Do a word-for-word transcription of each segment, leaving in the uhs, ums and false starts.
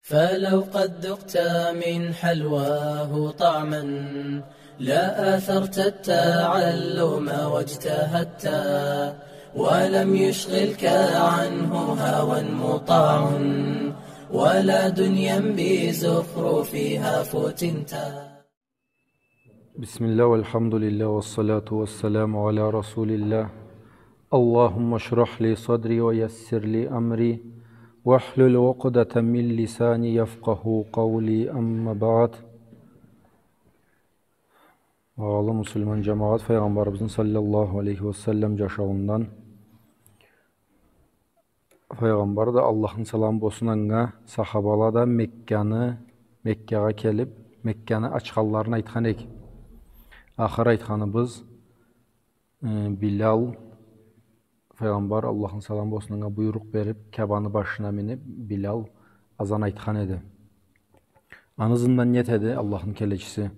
فلو قد ذقت من حلواه طعما لآثرت التعلم واجتهدت، ولم يشغلك عنه هوى مطاع ولا دنيا بزخرفها فتنت. بسم الله والحمد لله والصلاة والسلام على رسول الله. اللهم اشرح لي صدري ويسر لي أمري واحلل عقدة من لساني يفقهوا قولي. أما بعد. Багъалы муслиман джамагъат, Файгъамбарыбызны саллаллаху алейхи ва саллам джашауундан. Файгъамбар да, Аллахны саламы болсун анга, сахабала да Мекканы, Меккагъа келиб, Мекканы ачханларын айтхан эк. Ахыр айтханыбыз, э, Билал, Файгъамбар, Аллахны саламы болсун анга, буйрукъ бериб, Каабаны башына миниб, Билал азан айтхан эди. Аны ызындан не этеди Аллахны келечиси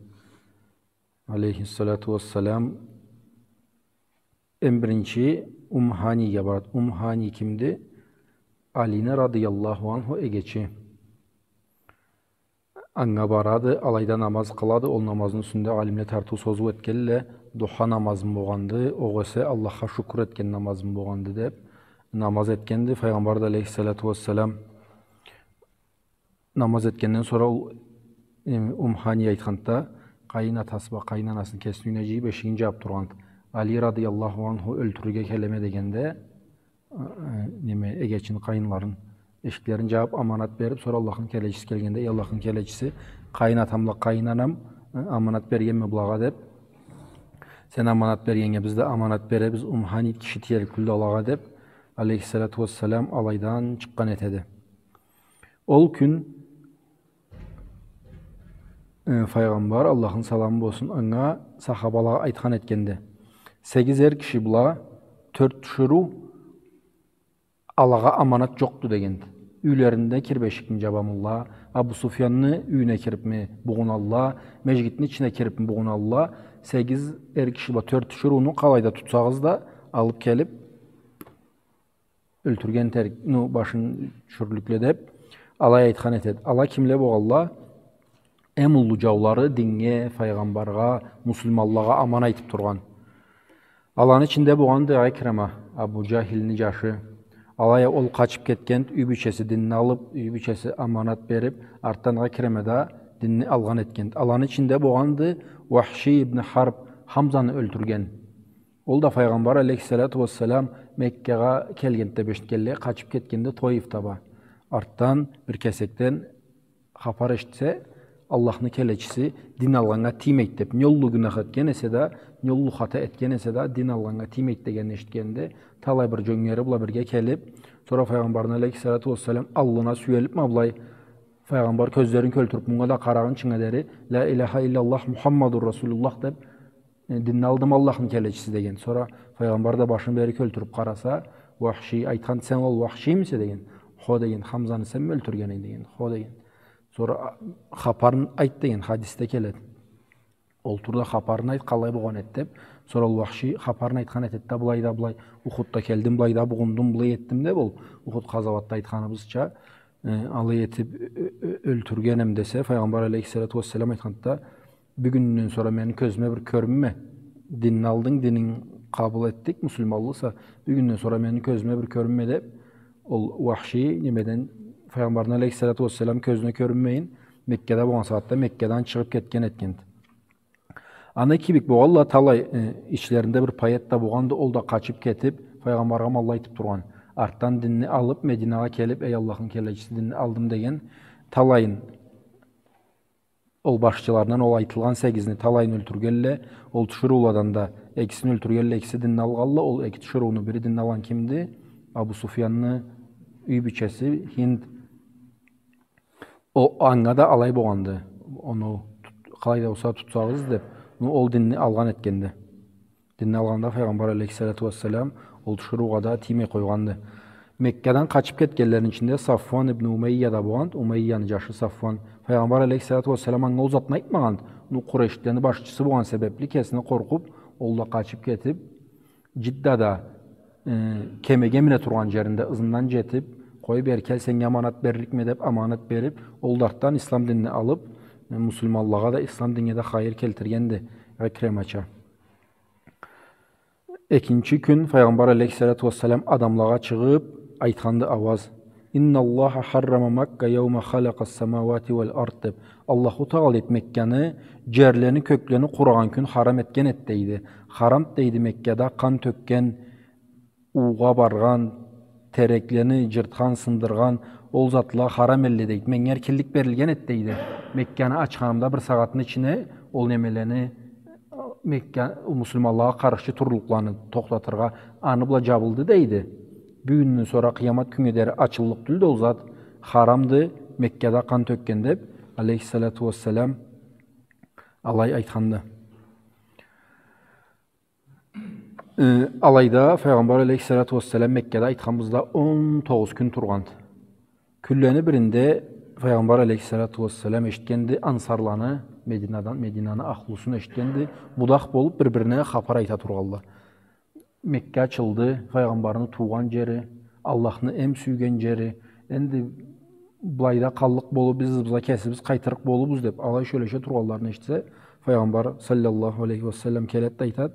алейхиссалату вассалам? Эм биринчи Умм Ханийге барады. Умм Хани кимди? Алини радыяллаху анху эгечи. Анга барады, алайда намаз къылады, ол намазны юсюнде алимле тартыу-созуу этгенле, духа намазмы богъанды, огъесе Аллахха шукур этген намазмы богъанды деб, намаз этгенди. Файгъамбар да алейхиссалату вассалам намаз этгенден сора ол, эм, Умм Хани айтханды да, къайын атасы бла къайын анасын кесини юйюне джыйыб, эшигин джабыб тургъанды. Али радыяллаху анху ёлтюрюрге келеме дегенде, э, э, неме, эгечини къайынларын, эшиклерин джабыб, аманат бериб, сора Аллахны келечиси келгенде, эй, Аллахны келечиси, къайын атам бла къайын анам, э, аманат бергенме былагъа деб, сен аманат бергеннге биз да аманат беребиз, Умм Хани киши тиерик тюлдю алагъа деб, алейхиссалату вассалам алайдан чыкъгъан этеди. Ол кюн, э, Файгъамбар, Аллахны саламы болсун анга, сахабалагъа айтхан этгенди: сегиз эр киши бла тёрт тиширыу алагъа аманат джокъду, дегенди. Юйлеринде кириб эшикни джабамылла, Абу Суфьянны юйюне кирибми бугъуналла, межгитни ичине кирибми бугъуналла, сегиз эр киши бла тёрт тиширыуну къалайда тутсагъыз да, алыб келиб, ёлтюрген терк-, ну, башын тюшюрлюкле деб, алай айтхан этеди. Ала кимле богъалла? Эм уллу джаулары диннге, Файгъамбаргъа, муслиманлагъа аман айтыб тургъан. Аланы ичинде богъанды Икрима, Абу Джахилни джашы. Алай а ол къачыб кетгенди, юй бийчеси динни алыб, юй бийчеси аманат бериб, артдан Икрима да динни алгъан этгенди. Аланы ичинде богъанды Уахший ибн Харб, Хамзаны ёлтюрген. Ол да Файгъамбар алейхиссалату вассалам Меккагъа келгенди деб эшитгенлей, къачыб кетгенди Тоиф таба. Артдан бир кесекден хапар эшитсе, Аллахны келечиси дин алгъаннга тиймейди деб, не уллу гюнах этген эсе да, не уллу хата этген эсе да, дин алгъаннга тиймейди дегенни эшитгенди. Талай бир джёнгери бла бирге келиб, сора Файгъамбарны алейхиссалату вассалам аллына сюелиб ма былай, Файгъамбар кёзлерин кёлтюрюб, мунга да къарагъынчынга дери, «Ля иляха илляллах Мухаммадур Расулуллах» деб, э, динни алдым, Аллахны келечиси, деген. Сора Файгъамбар да башын бери кёлтюрюб къараса, Уахший айтхан: «Сен ол Уахшиймисе?» деген. «Хо», деген. «Хамзаны сенми ёлтюрген эдинг?» деген. «Хо», деген. Сора, а, «Хапарын айт», деген, хадисде келеди. «Олтур да хапарын айт, къалай богъан эди», деб. Сора ол Уахший хапарын айтхан этеди да, былай да былай, Ухудда келдим, былай да бугъундум, былай этдим деб, ол Ухуд къазауатда айтханыбызча, э, алай этиб, э, э, ёлтюргенем десе, Файгъамбар алейхиссалату вассалам айтханды да, «Бюгюнден сора мени кёзюме бир кёрюнме. Динни алдынг, дининг къабыл этдик, муслиманлыса, бюгюнден сора мени кёзюме бир кёрюнме», деб, ол Уахший немеден, Файгъамбарны алейхиссалату вассалам кёзюне кёрюнмейин, Меккада богъан сагъатда Меккадан чыгъыб кетген этгенди. Аны кибик богъалла талай, э, ичлеринде бир поэт да богъанды, ол да къачыб кетиб, Файгъамбаргъа ма алай айтыб тургъан. Артдан динни алыб, Мединагъа келиб, «Эй, Аллахны келечиси, динни алдым», деген талайын, ол башчыларындан ол айтылгъан сегизни талайын ёлтюргелле, ол тиширыуладан да экисин ёлтюргелле, экиси динни алгъалла, ол эки тиширыуну бири динни алгъан кимди? Абу Суфьянны юй бийчеси Хинд. О, анга да алай богъанды. Ону тут-, къалай да болса тутсагъыз деб, ну, ол динни алгъан этгенди. Динни алгъанда Файгъамбар алейхиссалату вассалам ол тиширыугъа да тиймей къойгъанды. Меккадан къачыб кетгенлерини ичинде Сафван ибн Умейя да богъанды, Умейяны джашы Сафван. Файгъамбар алейхиссалату вассалам анга ол затны айтмагъанды. Ну, Къурейшлени башчысы богъан себебли, кесине къоркъуб, ол да къачыб кетиб, Джиддада, э, кемеге мине тургъан джеринде ызындан джетиб, Къой, бери кел, сеннге аманат берликме деп, аманат берип, ол да артдан ислам динни алып, э, муслиманлагъа да, ислам динге да хайыр келтиргенди Икримача. Экинчи кюн Файгъамбар алейхиссалату уассалам адамлагъа чыгъып айтханды ауаз: «Инналлаха харрама Макка яума халакъас-самауати уал-ард», — деп. Аллаху Тагъала, дейди, Мекканы, джерлени, кёклени къурагъан кюн харам этген эди, дейди. Харамды, дейди, Меккада къан тёкген, уугъа баргъан, тереклени джыртхан, сындыргъан, ол затла харам элле, дейди. Меннге эркинлик берилген эди, дейди. Мекканы ачханымда бир сагъатны ичине ол немелени, Мекка, муслиманлагъа къаршчы турлукъланы тохтатыргъа, аны бла джабылды, дейди. Бюгюнден сора къыямат кюннге дери ачыллыкъ тюлдю ол зат, харамды Меккада къан тёкген, деп, алейхиссалату уассалам алай айтханды. Э, алайда Файгъамбар алейхиссалату уассалам Меккада, айтханыбызда, он тогъуз кюн тургъанды. Кюнлени биринде Файгъамбар алейхиссалату уассалам эшитгенди ансарланы, Мединадан, Мединаны ахлусун эшитгенди, будакъ болуп бир-бирине хапар айта тургъанла. Мекка ачылды, Файгъамбарны туугъан джери, Аллахны эм сюйген джери, энди былайда къаллыкъ болур, биз ызыбызгъа кесибиз къайтырыкъ болурбуз деп, алай сёлеше тургъанларын эшитсе, Файгъамбар саллаллаху алейхи уа саллам келеди да айтады: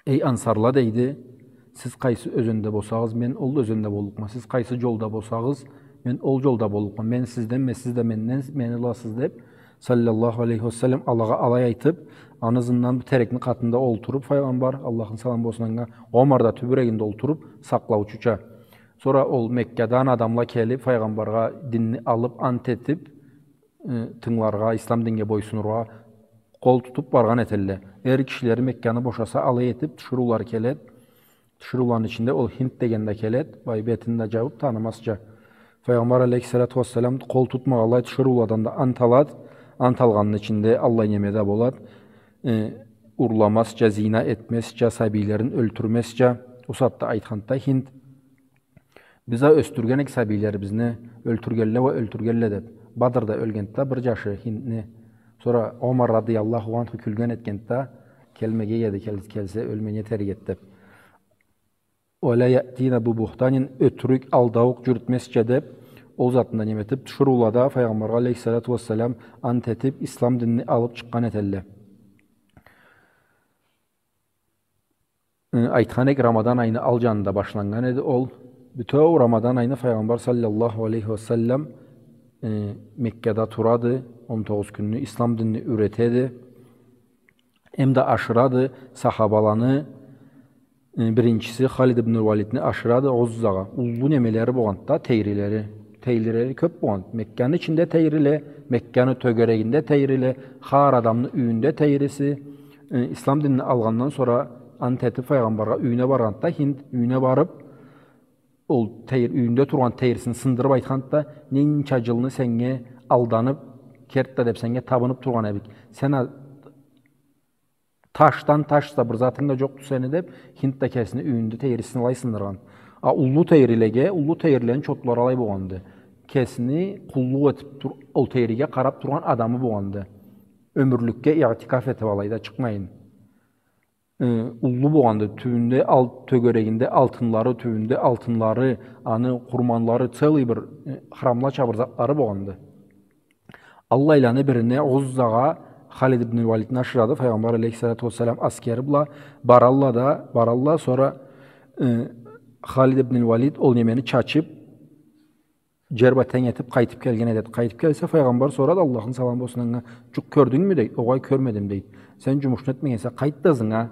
«Эй ансарла, — дейди, — сиз къайсы ёзенде болсагъыз, мен ол ёзенде боллукъма, сиз къайсы джолда болсагъыз, мен ол джолда боллукъма, мен сизденме, сиз да менден, мени аласыз», — деп, саллаллаху алейхи уа саллам, алагъа алай айтып, аны ызындан бир терекни къатында олтуруп Файгъамбар, Аллахны саламы болсун анга, Омар да тюбюрегинде олтуруп, сакълаучуча. Сора ол Меккадан адамла келип, Файгъамбаргъа динни алып, ант этип, э, тынгыларгъа, ислам динге бойсунургъа къол тутуп баргъан этелле. Эр кишилери Мекканы бошаса, алай этип, тиширыулары келед. Тиширыуланы ичинде ол Хинд деген да келед, бай бетин да джабып, танымазча. Файгъамбар алейхиссалату уассалам къол тутмагъанлай тиширыуладан да ант алад, ант алгъанны ичинде аллай неме да болад. Э, урламазча, зина этмезча, сабийлерин ёлтюрмезча, ол сагъатда айтханды Хинд: «Биз а ёсдюрген эдик сабийлерибизни, ёлтюргенле уа ёлтюргенле», — деп. Бадрда ёлгенди да бир джашы Хиндни. Сора Омар радыяллаху анху кюлген этгенди да: «Келмеге эди, кел-, келсе ёлмей не этерик эди», — деп. «Уа ля яътина би бухтанин», ётюрюк, алдаукъ джюрютмезча деп, ол затында неме этип, тиширыулада Файгъамбаргъа алейхиссалату уассалам ант этип, ислам динни алып чыкъгъан этелле. Э, айтхан эдик, Рамадан айны ал джанында башланнган эди ол. Бютеу Рамадан айны Файгъамбар саллаллаху алейхи уа саллам, э, Меккада турады, он тогъуз кюнню ислам динни юретеди. Эм да ашырады сахабаланы, э, биринчиси Халид ибн Валидни ашырады Уззагъа. Уллу немелери болгъанды да, тейрилери. Тейрилери кёп болгъанды. Мекканы ичинде тейриле, Мекканы тёгерегинде тейриле, хар адамны юйюнде тейриси. Э, ислам динни алгъандан сора ант этип Файгъамбаргъа юйюне баргъанды да, Хинд юйюне барып, ол тейр-, юйюнде тургъан тейрисин сындырып айтханды да: «Ненча джылны сеннге алданып, керти да деп сеннге табынып тургъан эдик. Сен а ташдан ташса бир затынг да джокъду сени», — деп, Хинд да кесини юйюнде тейрисин алай сындыргъан. А уллу тейрилеге, уллу тейрилени чотлары алай болгъанды. Кесини къуллукъ этип тур-, ол тейриге къарап тургъан адамы болгъанды. Ёмюрлюкге иътикаф этип алайда чыкъмайын. Э, уллу болгъанды. Тюбюнде ал-, тёгерегинде алтынлары, тюбюнде алтынлары, аны къурманлары, целый бир, э, храмлача бир затлары болгъанды. Аллайланы бирине Уззагъа Халид ибн Валидни ашырады Файгъамбар алейхиссалату уассалам аскери бла. Баралла да, баралла, сора, э, Халид ибн Валид ол немени чачып, джер бла тенг этип, къайтып келген этед. Къайтып келсе, Файгъамбар сорады, Аллахны саламы болсун анга: «Джукъ кёрдюнгмю?» — дейд. «Огъай, кёрмедим», — дейд. «Сен джумушну этмегенсе, къайт да ызынга,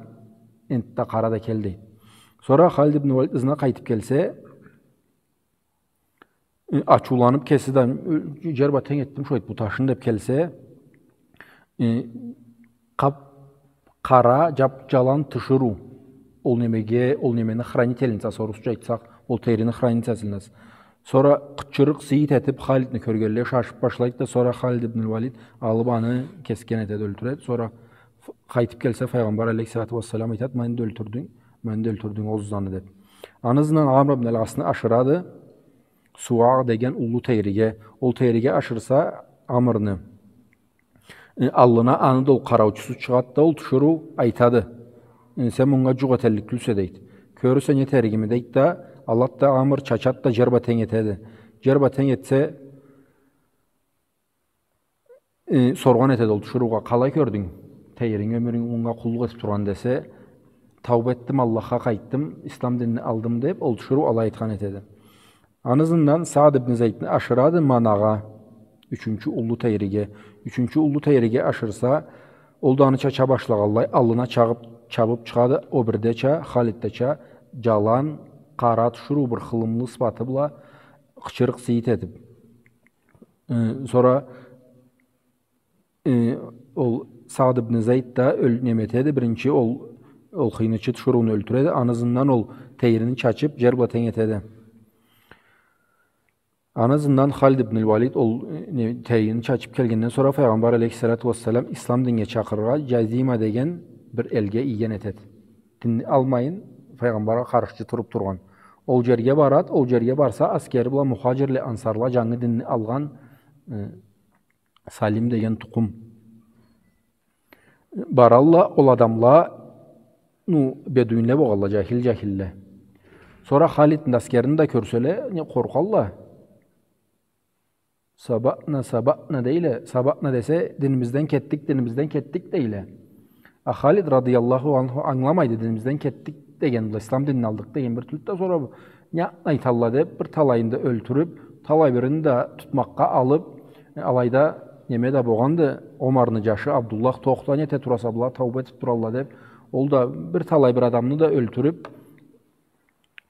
энтда къара да кел», — дейд. Сора Халид ибн Валид ызына къайтып келсе, э, ачыуланып, кеси да, э, «Джер бла тенг этдим шо, дейд, бу ташны», — деп келсе, э, къап-къара, джап-джалан тиширыу. Ол немеге, ол немени хранительницасы, орусча айтсакъ, ол тейрини хранительницасы. Сора къычырыкъ-сыйыт этип, Халидни кёргенлей шашып башлайды да, сора Халид ибн Валид алып аны кесген этед, ёлтюред. Сора ф-, къайтып келсе, Файгъамбар алейхиссалату уассалам айтад: «Мени да ёлтюрдюнг, мени да ёлтюрдюнг, Уззаны», — деп. Аны ызындан Амр ибн аль-Асны ашырады Суа деген уллу тейриге. Ол тейриге ашырса Амрны, э, аллына, аны да ол къараучусу чыгъад да, ол тиширыу айтады: «Э, сен мынга джукъ эталлыкъ тюлсе», — дейд. «Кёрюрсе, не этеригими», — дейд да, Алат да, амыр, чачат да, джер бла тенг этеди. Джер бла тенг этсе, э, соргъан этеди ол тиширыугъа: «Къалай кёрдюнг? Тейринг, ёмюрюнг мынга къуллукъ этип тургъан», — десе: «Тауба этдим, Аллахха къайтдым, ислам динни алдым», — деп, ол тиширыу алай айтхан этеди. Аны ызындан Саад ибн Зайдны ашырады Манагъа, ючюнчю уллу тейриге. Ючюнчю уллу тейриге ашырса, ол да аны чача башлагъанлай, аллына чабып, чабып чыгъады, о бирдеча, Халиддеча, джалан, къара тиширыу бир хылымлы сыфаты бла, къычырыкъ-сыйыт этип. Э, сора, э, ол Саад ибн Зайд да ёл-, неме этеди, биринчи ол, ол хыйнычы тиширыуну ёлтюреди, аны ызындан ол тейрини чачып, джер бла тенг этеди. Аны ызындан Халид ибн аль-Валид ол, э, не, тейрини чачып келгенден сора Файгъамбар алейхиссалату уассалам ислам динге чакъырыргъа Джазима деген бир элге ийген этеди. Динни алмайын, Файгъамбаргъа къаршчы туруп тургъан. Ол джерге барад, ол джерге барса, аскери бла мухаджирле, ансарла, джангы динни алгъан, э, Салим деген тукъум. Баралла, ол адамла, ну, бедуинле болгъалла, джахил-джахилле. Сора Халидни да, аскерини да кёрселе, не, къоркъалла. «Сабаъна, сабаъна», — дейле. «Сабаъна» десе, «Динимизден кетдик, динимизден кетдик», — дейле. А Халид радыяллаху анху ангыламайды, «Динимизден кетдик» деген бла, «Ислам динин алдыкъ» деген бир тюлдю да. Сора бу, не айталла деп, бир талайын да ёлтюрюп, талай бирин да тутмакъгъа алып, э, алайда неме да болгъанды, Омарны джашы Абдуллах: «Тохта, не эте тураса, была тауба этип туралла», — деп, ол да бир талай бир адамны да ёлтюрюп,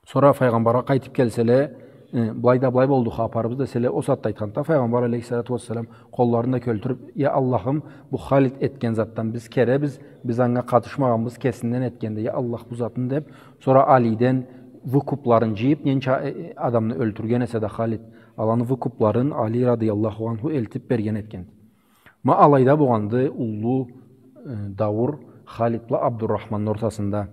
сора Файгъамбаргъа къайтып келселе, э, «Былай да былай болду хапарыбыз», — деселе, ол сагъатда айтханды Файгъамбар алейхиссалату уассалам, къолларын да кёлтюрюп: «Я Аллахым, бу Халид этген затдан биз керебиз, биз анга къатышмагъанбыз, кесинден этгенди, я Аллах, бу затын», — деп, сора Алиден выкупларын джыйып, ненча, э, э, адамны ёлтюрген эсе да Халид, аланы выкупларын Али радыяллаху анху элтип берген этген. Ма алайда болгъанды уллу, э, даур Халид бла Абдуррахманны ортасында.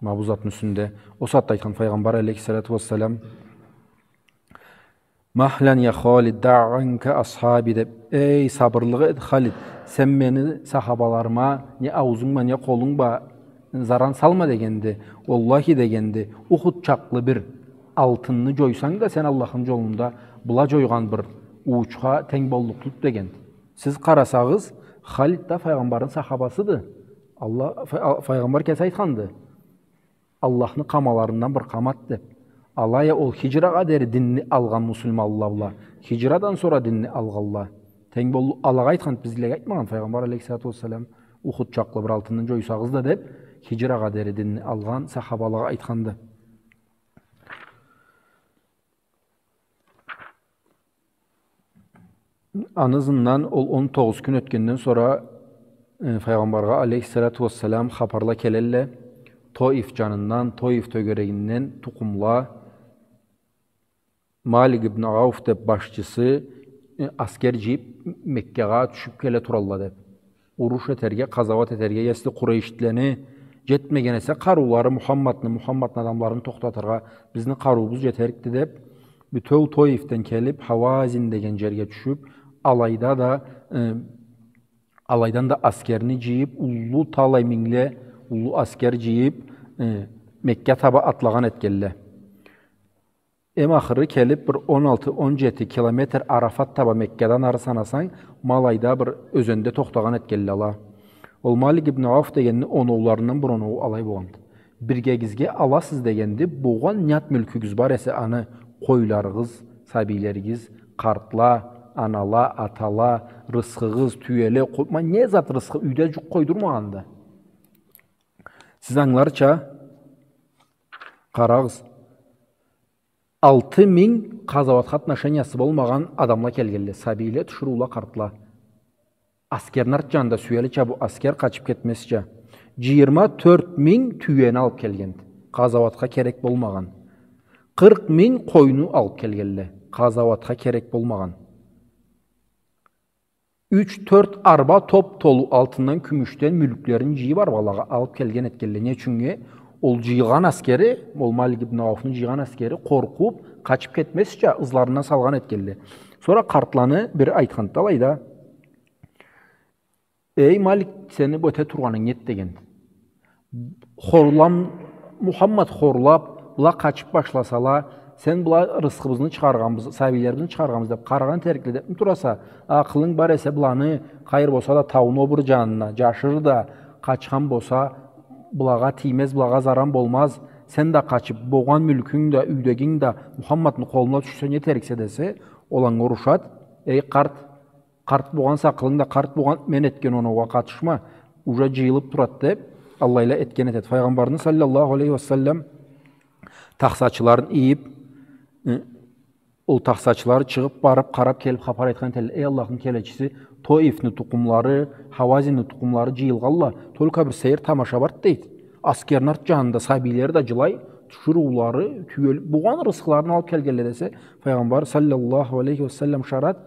Ма бу затны юсюнде. Ол сагъатда айтхан Файгъамбар алейхиссалату уассалам: «Махлян я Халид, даъ анка асхаби», — деп. «Эй, сабырлыкъ эт, Халид, сен мени сахабаларыма не аузунг бла, не къолунг бла заран салма», — дегенди. «Уаллахи, — дегенди, — Ухуд чакълы бир алтынны джойсанг да сен Аллахны джолунда, была джойгъан бир уучха тенг боллукъ тюлдю», — дегенди. Сиз къарасагъыз, Халид да Файгъамбарны сахабасыды. Аллах, Фа-, Файгъамбар кеси айтханды: «Аллахны къамаларындан бир къамат», — деп. Алай а ол хиджрагъа дери динни алгъан муслиманла бла хиджрадан сора динни алгъанла тенг боллукъ. Алагъа айтхан, бизлеге айтмагъан Файгъамбар алейхиссалату уассалам: «Ухуд чакълы бир алтынны джойсагъыз да», — деп, хиджрагъа дери динни алгъан сахабалагъа айтханды. Аны ызындан ол он тогъуз кюн ётгенден сора, э, Файгъамбаргъа алейхиссалату уассалам хапарла келелле, Тоиф джанындан, Тоиф тёгерегинден тукъумла, Малик ибн Ауф деп башчысы, э, аскер джыйып, Меккагъа тюшюп келе туралла деп. Уруш этерге, къазауат этерге, если къурейшитлени джетмеген эсе къарыулары Мухаммадны, Мухаммадны адамларын тохтатыргъа, бизни къарыуубуз джетерикди деп, бютеу Тоифден келип, Хауазин деген джерге тюшюп, алайда да, э, алайдан да аскерни джыйып, уллу талай мингле, уллу аскер джыйып, э, Мекка таба атлагъан этгелле. Эм ахыры келип, бир он алты, он джети километр Арафат таба Меккадан ары санасанг, ма алайда бир ёзенде тохтагъан этгелле ала. Ол Малик ибн Ауф дегенни оноуларындан бир оноуу алай болгъанды. «Биргегизге аласыз, — дегенди, — болгъан нят мюлкюгюз бар эсе аны, къойларыгъыз, сабийлеригиз, къартла, анала, атала, рысхыгъыз, тюеле, къо-, ма не зат рысхы, юйде джукъ къойдурмагъанды. Сиз англарча, къарагъыз». Алты минг къазауатха отношениясы болмагъан адамла келгелле, сабийле, тиширыула, къартла. Аскерни арт джанында сюелича, бу аскер къачып кетмезча. Джыйырма тёрт минг тюени алып келгенди. Къазауатха керек болмагъан. Къыркъ минг къойну алып келгелле. Къазауатха керек болмагъан. Юч-тёрт арба топ-толу алтындан, кюмюшден мюлклерин джыйып, арбалагъа алып келген этгелле. Не ючюннге? Ол джыйгъан аскери, ол Малик ибн Ауфну джыйгъан аскери къоркъуп, къачып кетмезча, ызларына салгъан этгелле. Сора къартланы бири айтханды алайда: «Эй, Малик, сени бу эте тургъанынг неди?» — деген. «Хорлам, Мухаммад хорлап, Была къачыб башласала, сен была рысхыбызны чыгъаргъанбыз, сабийлерибизни чыгъаргъанбыз деб, къаргъан этерикле дебми тураса, акъылынг бар эсе, быланы, къайыр болса да, тауну о бир джанына джашыр да, къачхан болса, былагъа тиймез, былагъа заран болмаз, сен да къачыб, болгъан мюлкюнг да, юйдегинг да Мухаммадны къолуна тюшсе, не этериксе десе, ол анга урушад: «Эй, къарт, къарт болгъанса, акъылынг да къарт болгъан, мен этген оноугъа къатышма, уже джыйылыб турад», — деб, аллайла этген этед. Файгъамбарны, саллаллаху алейхи ва саллам, тахсачыларын ийиб, э, ол тахсачылары чыгъыб, барыб, къараб келиб, хапар айтхан этелле: «Эй, Аллахны келечиси, Тоифни тукъумлары, Хавазинни тукъумлары джыйылгъалла, только бир сейир тамаша барды», — дейди. «Аскерни арт джанында сабийлери да джылай, тиширыулары, тюел-, болгъан рысхыларын алыб келгелле», — десе, Файгъамбар, саллаллаху алейхи ва саллам, ышарад: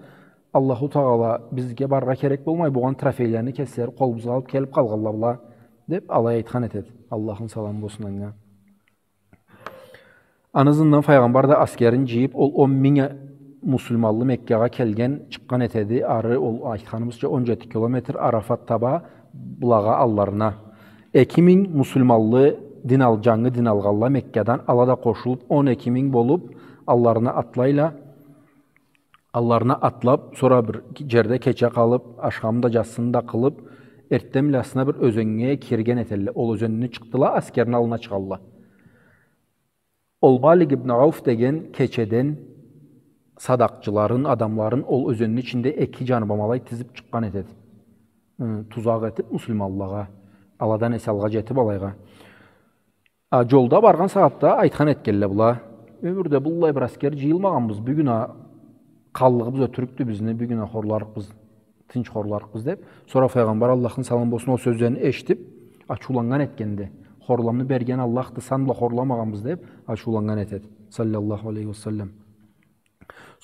«Аллаху Тагъала, бизге барыргъа керек болмай, болгъан трофейлени кеслери къолубузгъа алыб келиб къалгъалла была», — деб, алай айтхан этед. Аллахны саламы болсун анга. Аны ызындан Файгъамбар да аскерин джыйыб, ол он минг муслиманлы Меккагъа келген, чыкъгъан этеди. Ары, ол айтханыбызча, он джети километр, Арафат таба, былагъа алларына. Эки минг муслиманлы дин ал-, джангы дин алгъалла Меккадан, ала да къошулуб, он эки минг болуб, алларына атлайла. Алларына атлаб, сора бир джерде кече къалыб, ашхамы да, джассыны да къылыб, эртденблагъысына бир ёзеннге кирген этелле. Ол ёзенни чыкъдыла, аскерни аллына чыгъалла. Ол Малик ибн Ауф деген кечеден садакъчыларын, адамларын ол ёзенни ичинде эки джаны бла алай тизиб чыкъгъан этеди. Ы, тузакъ этиб муслиманлагъа, аладан эсе алгъа джетиб алайгъа. А, джолда баргъан сагъатда айтхан этгелле была: «Ёмюрде быллай бир аскер джыйылмагъанбыз, бюгюн а къаллыгъыбыз ётюрюкдю бизни, бюгюн а хорларыкъбыз, тынч хорларыкъбыз», — деб. Сора Файгъамбар, Аллахны саламы болсун, ол сёзлени эшитиб, ачыуланнган этгенди. «Хорламны берген Аллахды, сан бла хорламагъанбыз», — деб, ачыуланнган этед, саллаллаху алейхи ва саллам.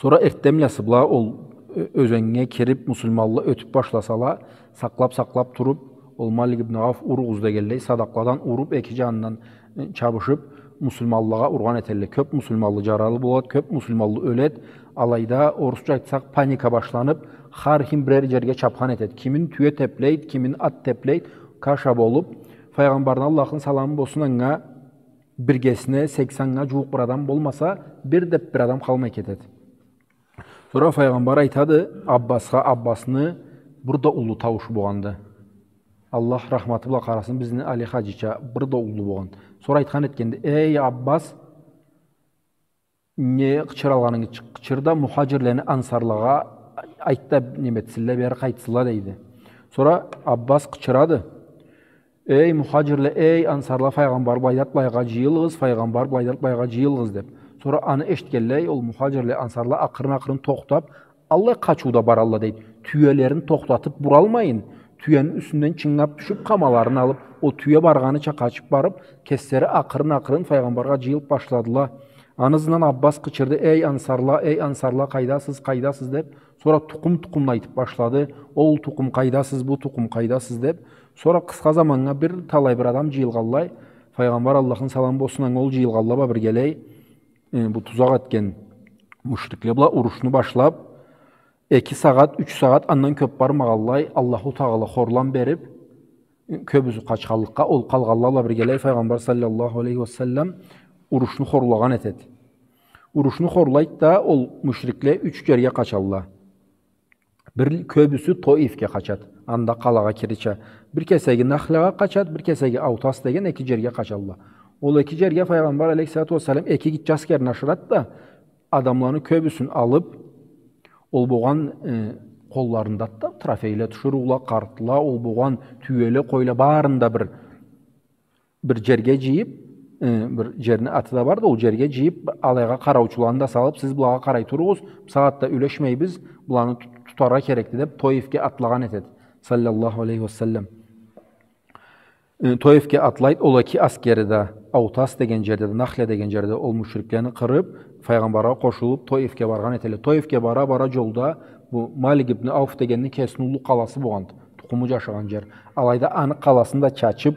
Сора эртденблагъысы бла ол, э, ёзеннге кириб, муслиманла ётюб башласала, сакълаб-сакълаб туруб, ол Малик ибн Ауф, «Уругъуз», — дегенлей, садакъладан уруб, эки джанындан, э, чабышыб, муслиманлагъа ургъан этелле. Кёб муслиманлы джаралы болад, кёб муслиманлы ёлед. Алайда, орусча айтсакъ, паника башланыб, хар ким бирер джерге чабхан этед. Кимин тюе теблейд, кимин ат теблейд, каша болуб, Файгъамбарны, Аллахны саламы болсун анга, биргесине сексеннге джууукъ бир адам болмаса, бир да бир адам къалмай кетед. Сора Файгъамбар айтады Аббасха, Аббасны бир да уллу тауушу болгъанды. Аллах рахматы бла къарасын бизни Али хаджича, бир да уллу болгъан. Сора айтхан этгенди: «Эй, Аббас, не къычыралгъанынгы чы-, къычыр да, мухаджирлени ансарлагъа айт да, неме этсинле, бери къайтсынла», — дейди. Сора Аббас къычырады: «Эй, мухаджирле, эй, ансарла, Файгъамбар былайдад былайгъа джыйылыгъыз, Файгъамбар былайдад былайгъа джыйылыгъыз», — деб. Сора аны эшитгенлей, ол мухаджирле, ансарла акъырын-акъырын тохтаб, аллай къачыуда баралла, дейд. Тюелерин тохтатыб буралмайын, тюени юсюнден чынгаб тюшюб, къамаларын алыб, ол тюе баргъаныча къачыб барыб, кеслери акъырын-акъырын Файгъамбаргъа джыйылыб башладыла. Аны ызындан Аббас къычырды: «Эй, ансарла, эй, ансарла, къайдасыз, къайдасыз?» — деб. Сора тукъум-тукъумну айтыб башлады. «Ол тукъум къайдасыз, бу тукъум къайдасыз?» — деб. Сора къысха заманнга бир талай бир адам джыйылгъанлай. Файгъамбар, Аллахны саламы болсун анга, ол джыйылгъанла бла биргелей, э, бу тузакъ этген мушрикле бла урушну башлаб, эки сагъат, юч сагъат, андан кёб бармагъанлай, Аллаху Тагъала хорлам бериб, э, кёбюсю къачханлыкъгъа, ол къалгъанла бла биргелей Файгъамбар, саллаллаху алейхи ва саллам, урушну хорлагъан этед. Урушну хорлайд да, ол мушрикле юч джерге къачалла. Бир кёбюсю Тоифге къачад, анда къалагъа кирирча. Бир кесеги Нахлягъа къачад, бир кесеги Аутас деген эки джерге къачалла. Ол эки джерге Файгъамбар, алейхиссалату уассалам, эки гитче аскерин ашырад да, адамланы кёбюсюн алыб, ол болгъан, э, къолларында да трофейле, тиширыула, къартла, ол болгъан тюеле, къойла, барын да бир бир джерге джыйыб, э, бир джерни аты да барды, ол джерге джыйыб, алайгъа къараучуланы да салыб, «Сиз былагъа къарай туругъуз, бусагъатда юлешмейбиз, быланы тут-, тутаргъа керекди», — деб, Тоифге атлагъан этед, саллаллаху алейхи ва саллам. Э, Тоифге атлайд, ол эки аскери да, Аутас деген джерде да, Нахля деген джерде ол мушриклени къырыб, Файгъамбаргъа къошулуб, Тоифге баргъан этелле. Тоифге бара-бара джолда бу Малик ибн Ауф дегенни кесини уллу къаласы болгъанды, тукъуму джашагъан джер. Алайда аны къаласын да чачыб,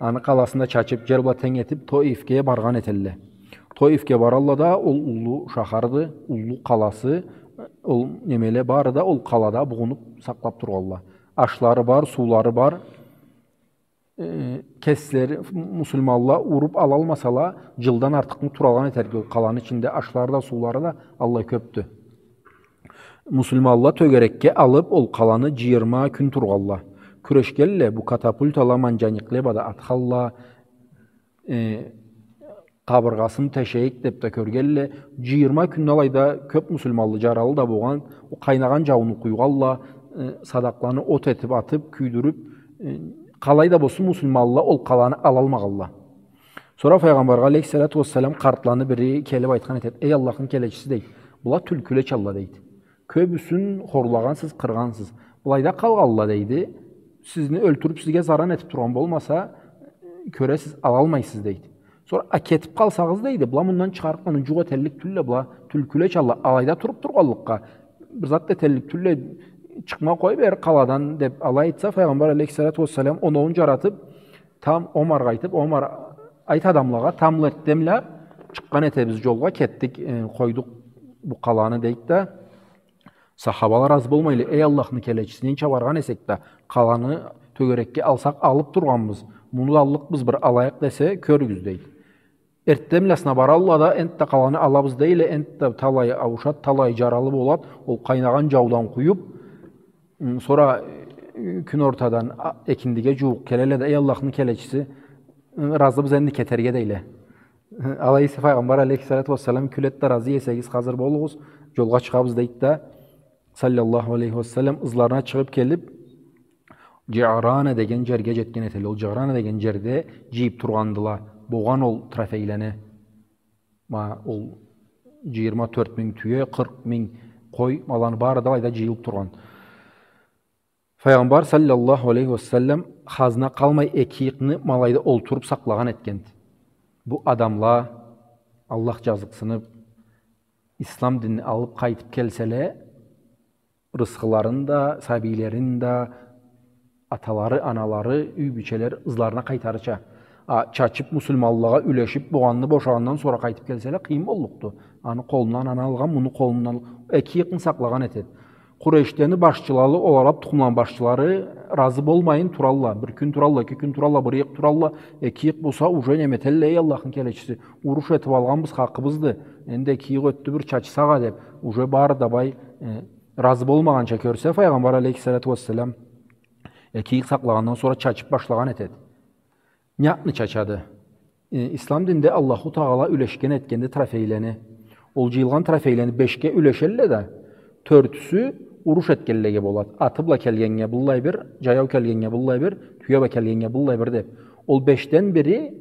Аны къаласын да чачыб, джер бла тенг этиб, Тоифге баргъан этелле. Тоифге баралла да, ол уллу шахарды, уллу къаласы, ол немеле бары да ол къалада бугъунуб сакълаб тургъалла. Ашлары бар, суулары бар. э, кеслери, муслиманла уруп алалмасала, джылдан артыкъны туралгъан этерик ол къаланы ичинде, ашлары да, суулары да аллай кёпдю. Муслиманла тёгерекге алып, ол къаланы джыйырма кюн тургъалла. Кюрешгелле, бу катапультала, манджаникле бла да атхалла, э, къабыргъасын тешейик деп да кёргелле, джыйырма кюнде алайда кёп муслиманлы джаралы да болгъан, ол къайнагъан джауну къуйгъалла, э, садакъланы от этип атып, кюйдюрюп, э, къалай да болсун, муслиманла ол къаланы алалмагъалла. Сора Файгъамбаргъа алейхиссалату уассалам къартланы бири келип айтхан этет: «Эй Аллахны келечиси, — дейт, — была тюлкюлечалла, — дейт. — Кёбюсюн хорлагъансыз, къыргъансыз. Былайда къалгъалла, — дейди. — Сизни ёлтюрюп, сизге заран этип тургъан болмаса, кёресиз, алалмайсыз», — дейт. Сора: «А кетип къалсагъыз, — дейди, — была мындан чыгъарып, аны джукъ этеллик тюлле, была тюлкюлечалла, алайда туруп тургъанлыкъгъа бир зат этеллик тюлле, чыкъма къой бери къаладан», — деп алай айтса, Файгъамбар алейхиссалату уассалам оноуун джаратып, там Омаргъа айтып: «Омар, айт адамлагъа, тамбла эртденбла чыкъгъан этебиз джолгъа, кетдик, э, къойдукъ бу къаланы», — дейт да, сахабала разы болмайла: «Эй Аллахны келечиси, ненча баргъан эсек да, къаланы тёгерекге алсакъ алып тургъанбыз, муну да аллыкъбыз, бир алайыкъ десе, кёрюгюз», — дейт. Эртденбласына баралла да, энтда къаланы алабыз дейле, энтда талай ауушат, талай джаралы болат, ол къайнагъан джаудан къуюп, м, сора, э, кюн ортадан, а, экиндиге джууукъ келелле да: «Эй Аллахны келечиси, ы, разыбыз энди кетерге», — дейле. Алай эсе Файгъамбар алейхиссалату уассалам кюлет да: «Разы эсегиз, хазыр болугъуз, джолгъа чыгъабыз», — дейт да, саллаллаху алейхи уассалам, ызларына чыгъып келип, Джиърана деген джерге джетген этелле. Ол Джиърана деген джерде джыйып тургъандыла болгъан ол трофейлени. Ма, ол джыйырма тёрт минг тюе, къыркъ минг къой, ма аланы бары да алайда джыйылып тургъан. Файгъамбар саллаллаху алейхи уассалам хазна къалмай эки ыйыкъны ма алайда олтуруп сакълагъан этгенди. Бу адамла, Аллах джазыкъсынып, ислам динни алып къайтып келселе, рысхыларын да, сабийлерин да аталары, аналары, юй бийчелери ызларына къайтарырча. А чачып, муслиманлагъа юлешип, болгъанны бошагъандан сора къайтып келселе, къыйын боллукъду. Аны къолундан аны алгъан, муну къолундан, эки ыйыкъны сакълагъан этет. Къурейшлени башчылары, ол араб тукъумланы башчылары разы болмайын туралла. Бир кюн туралла, эки кюн туралла, бир ыйыкъ туралла, эки ыйыкъ болса, уже неме этелле: «Эй Аллахны келечиси, уруш этип алгъанбыз, хакъыбызды. Энди эки ыйыкъ ётдю, бир чачсакъ а», — деп. Уже бары да бай, э, разы болмагъанча кёрсе, Файгъамбар алейхиссалату уассалам эки ыйыкъ сакълагъандан сора чачып башлагъан этет. Някъны чачады. Э, ислам динде Аллаху Тагъала юлешген этгенди трофейлени. Ол джыйылгъан трофейлени бешге юлешелле да, тёртюсю уруш этгенлеге болат. Аты бла келгеннге быллай бир, джаяу келгеннге быллай бир, тюе бла келгеннге быллай бир деп. Ол бешден бири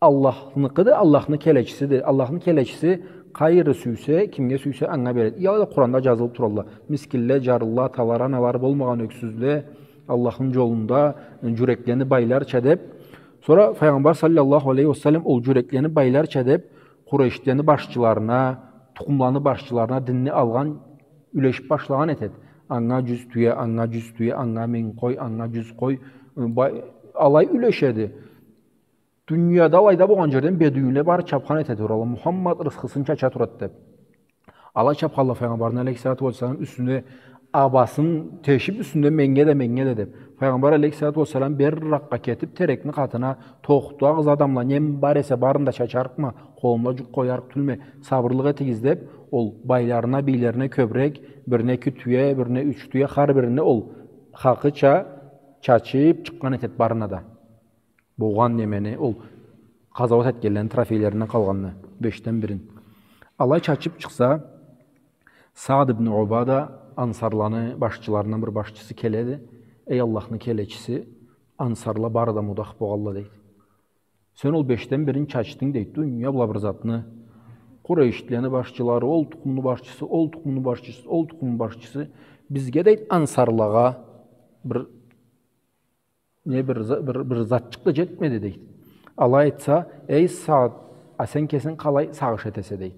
Аллахныкъыды, Аллахны келечисиди. Аллахны келечиси къайры сюйсе, кимге сюйсе, анга береди. Алай да Къуранда джазылып туралла. Мискинле, джарлыла, аталары, аналары болмагъан ёксюзле, Аллахны джолунда, э, джюреклени байларча деп. Сора Файгъамбар саллаллаху алейхи уа саллам ол джюреклени байларча деп, Къурейшлени башчыларына, тукъумланы башчыларына динни алгъан, юлешип башлагъан этет. Анга джюз тюе, анга джюз тюе, анга минг къой, анга джюз къой. Э, бай-, алай юлешеди. Дунияда алайда болгъан джерден бедуинле бары чапхан этет, орала, Мухаммад рысхысын чача турат деп. Алай чапхалла Файгъамбарны алейхиссалату уассалам юсюне, абасын тешип юсюнде, «Меннге да, меннге да» деп. Файгъамбар алейхиссалату уассалам бир ыракъгъа кетип, терекни къатына: «Тохтагъыз, адамла, нем бар эсе, барын да чачарыкъма, къолумда джукъ къоярыкъ тюлме, сабырлыкъ этигиз», — деп, ол байларына, бийлерине кёбюрек, бирине эки тюе, бирине юч тюе, хар бирине ол хакъыча чачып чыкъгъан этет барына да. Болгъан немени, ол къазауат этгенлени трофейлеринден къалгъанны, бешден бирин. Алай чачып чыкъса, Саад ибн Убада, ансарланы башчыларындан бир башчысы, келеди. «Эй Аллахны келечиси, ансарла бары да мудах богъалла, — дейди. — Сен ол бешден бирин чачдынг, — дейди, — дуния бла бир затны. Къурейшлени башчылары, ол тукъумну башчысы, ол тукъумну башчысы, ол тукъумну башчысы. Бизге, — дейди, — ансарлагъа бир не бир за-, бир, бир затчыкъ да джетмеди», — дейди. Алай айтса: «Эй, Саад, а сен кесинг къалай сагъыш этесе?» — дейди.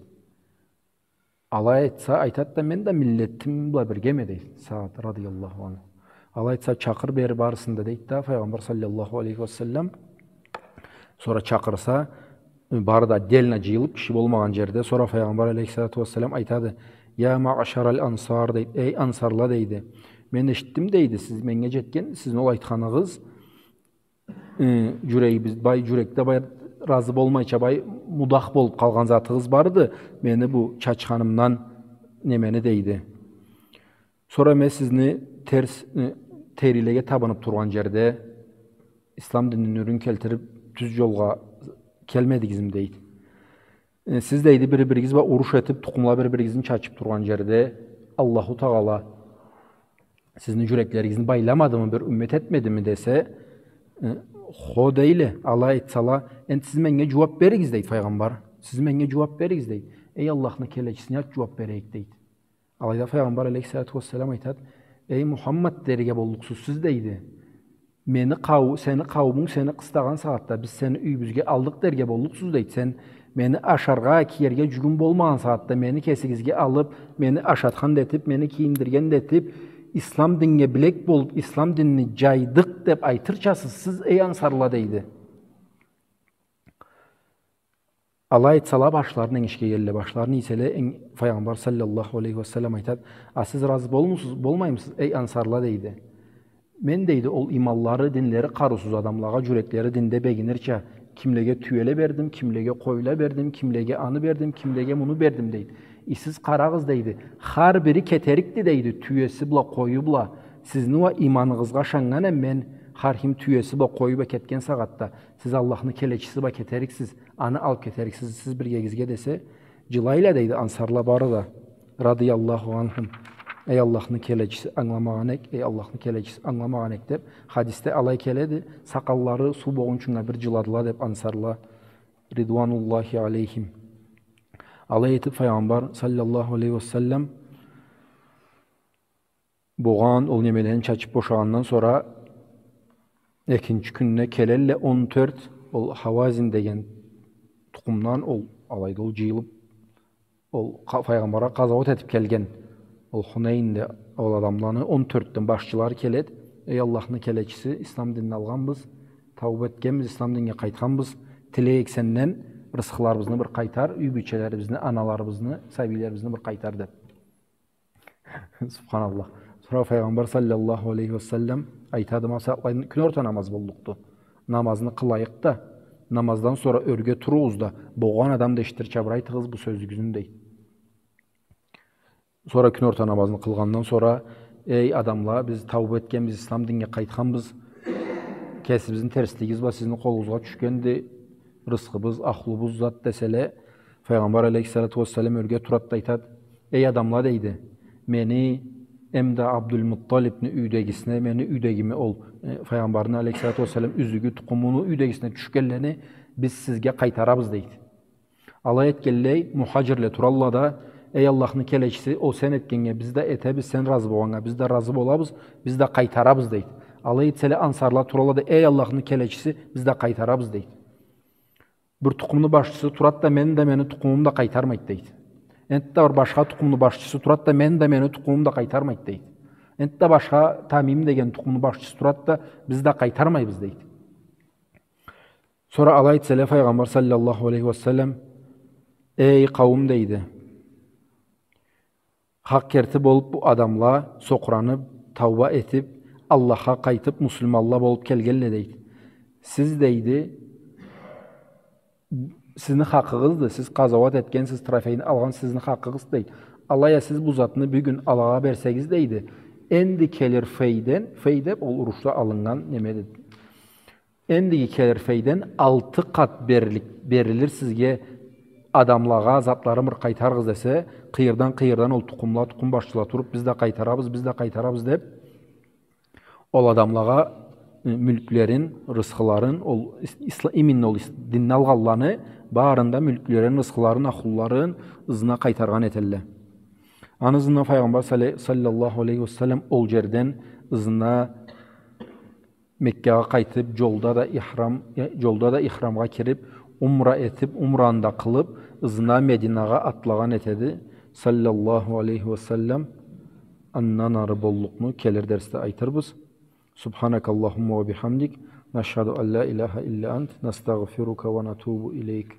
Алай айтса, айтат да: «Мен да миллетим бла биргеме», — дейди Саад радыяллаху анху. Алай айтса: «Чакъыр бери барысын да», — дейди да Файгъамбар саллаллаху алейхи уа саллам. Сора чакъырса, бары да отдельно джыйылып, киши болмагъан джерде. Сора Файгъамбар алейхиссалату уассалам айтады: «Я маъшарал ансар, — дейди, — эй, ансарла, — дейди, — мен эшитдим, — дейди, — сиз, меннге джетген сизни ол айтханыгъыз, э, джюрегибиз бай, джюрекде бай, разы болмайча бай, мудах болуп къалгъан затыгъыз барды, мени бу чачханымдан немени, дейди. Сора мен сизни терс, э, терилеге табынып тургъан джерде, ислам динни нюрюн келтирип, тюз джолгъа келмедигизми, дейди. Э, сиз, дейди, бири-биригиз бла уруш этип, тукъумла бири-биригизни чачып тургъан джерде, Аллаху Тагъала сизни джюреклеригизни байламадымы, бир уммет этмедими десе, э, хо, дейле, алай айтсала, энди сиз меннге джууап беригиз, дейди Файгъамбар. Сиз меннге джууап беригиз, дейди. Эй Аллахны келечиси, не джууап берейик, дейди. Алайда Файгъамбар алейхиссалату уассалам айтады: «Эй Мухаммад, дерге боллукъсуз сиз, — дейди. — Мени къау-, сени къауумунг сени къыстагъан сагъатда, биз сени юйюбюзге алдыкъ дерге боллукъсуз, — дейди. — Сен мени ашаргъа, киерге джюгюнг болмагъан сагъатда, мени кесигизге алып, мени ашатхан да этип, мени кийиндирген да этип, ислам динге билек болуп, ислам динни джайдыкъ деп айтырчасыз сиз, эй ансарла», — дейди. Алай айтсала, башларын энгишге иелле, башларын ийселе, энг-, Файгъамбар саллаллаху алейхи ва саллам айтады: «А сиз разы болмусуз, болмаймысыз, эй ансарла?» — дейди. «Мен, — дейди, — ол иманлары, динлери къарыусуз адамлагъа, джюреклери динде бегинирча, кимлеге тюеле бердим, кимлеге къойла бердим, кимлеге аны бердим, кимлеге муну бердим», — дейди. «И сиз къарагъыз, — дейди, — хар бири кетерикди, — дейди, — тюеси бла, къою бла. Сизни уа иманыгъызгъа ышаннган эм мен, хар ким тюеси бла, къою бла кетген сагъатда, сиз Аллахны келечиси бла кетериксиз, аны алып кетериксиз сиз биргегизге», — десе, джылайла, дейди, ансарла бары да, радыяллаху анхум. «Эй Аллахны келечиси, англамагъан эк, эй Аллахны келечиси, англамагъан эк», — деп, хадисде алай келеди, сакъаллары суу болгъунчунга бир джыладыла, деп, ансарла, ридуануллахи алейхим. Алай этип, Файгъамбар саллаллаху алейхи ва саллам болгъан ол немелени чачып бошагъандан сора, экинчи кюнюне келелле он тёрт, ол Хавазин деген тукъумдан, ол алайда ол джыйылып, ол къа-, Файгъамбаргъа къазауат этип келген, ол Хунейнде ол адамланы он тёртден башчылары келеди: «Эй Аллахны келечиси, ислам динни алгъанбыз, тауба этгенбиз, ислам динге къайтханбыз, тилейик сенден, рысхыларыбызны бир къайтар, юй бийчелерибизни, аналарыбызны, сабийлерибизни бир къайтар», — деп. Субханаллах. Сора Файгъамбар саллаллаху алейхи ва саллам айтады: «Ма сагъатлайын, кюн орта намаз боллукъду. Намазны къылайыкъ да, намаздан сора ёрге туругъуз да, болгъан адам да эшитирча бир айтыгъыз бу сёзюгюзню», — дейди. Сора кюн орта намазны къылгъандан сора: «Эй адамла, биз тауба этгенбиз, ислам динге къайтханбыз. Кесибизни терслигибиз бла сизни къолугъузгъа тюшгенди рысхыбыз, ахлубуз, зат», — деселе, Файгъамбар алейхиссалату уассалам ёрге турады да айтады: «Эй адамла, — дейди, — мени эмда Абдулмутталибни юйдегисине, мени юйдегими, ол, э, Файгъамбарны алейхиссалату уассалам юзюгю, тукъумуну юйдегисине тюшгенлени биз сизге къайтарабыз», — дейди. Алай этгенлей, мухаджирле туралла да: «Эй Аллахны келечиси, ол сен этгеннге биз да этебиз, сен разы болгъаннга биз да разы болабыз, биз да къайтарабыз», — дейди. Алай этселе, ансарла туралла да: «Эй Аллахны келечиси, биз да къайтарабыз», — дейди. Бир тукъумну башчысы турады да: «Мен да, мени тукъумум да къайтармайды», — дейди. Энтда бир башха тукъумну башчысы турады да: «Мен да, мени тукъумум да къайтармайды», — дейди. Энтда башха Тамим деген тукъумну башчысы турады да: «Биз да къайтармайбыз», — дейди. Сора алай этселе, Файгъамбар саллаллаху алейхи ва саллам: «Эй къауум, — дейди, — хакъ керти болуп бу адамла сокъуранып, тауба этип, Аллахха къайтып, муслиманла болуп келгенле, — дейди. — Сиз, — дейди, — сизни хакъыгъызды, сиз къазауат этгенсиз, трофейни алгъан сизни хакъыгъыз, — дейди. — Алай а сиз бу затны бюгюн алагъа берсегиз, — дейди, — энди келир фейден», — фей деп ол урушда алыннган немеди. «Эндиги келир фейден алты къат берлик, берилир сизге, адамлагъа затларын бир къайтарыгъыз», — десе, къыйырдан-къыйырдан ол тукъумла, тукъум башчыла туруп: «Биз да къайтарабыз, биз да къайтарабыз», — деп, ол адамлагъа, э, мюлклерин, рысхыларын, ол ис-, исла-, именно ол ис-, динни алгъанланы барын да мюлклерин, рысхыларын, ахлуларын ызына къайтаргъан этелле. Аны ызындан Файгъамбар сале-, саллаллаху алейхи ва саллам ол джерден ызына Меккагъа къайтып, джолда да ихрам, э, джолда да ихрамгъа кирип, умра этип, умраны да къылып, ызына Мединагъа атлагъан этеди, саллаллаху алейхи ва саллам. Андан ары боллукъну келир дерсде айтырбыз. سبحانك اللهم وبحمدك، نشهد أن لا إله إلا أنت، نستغفرك ونتوب إليك.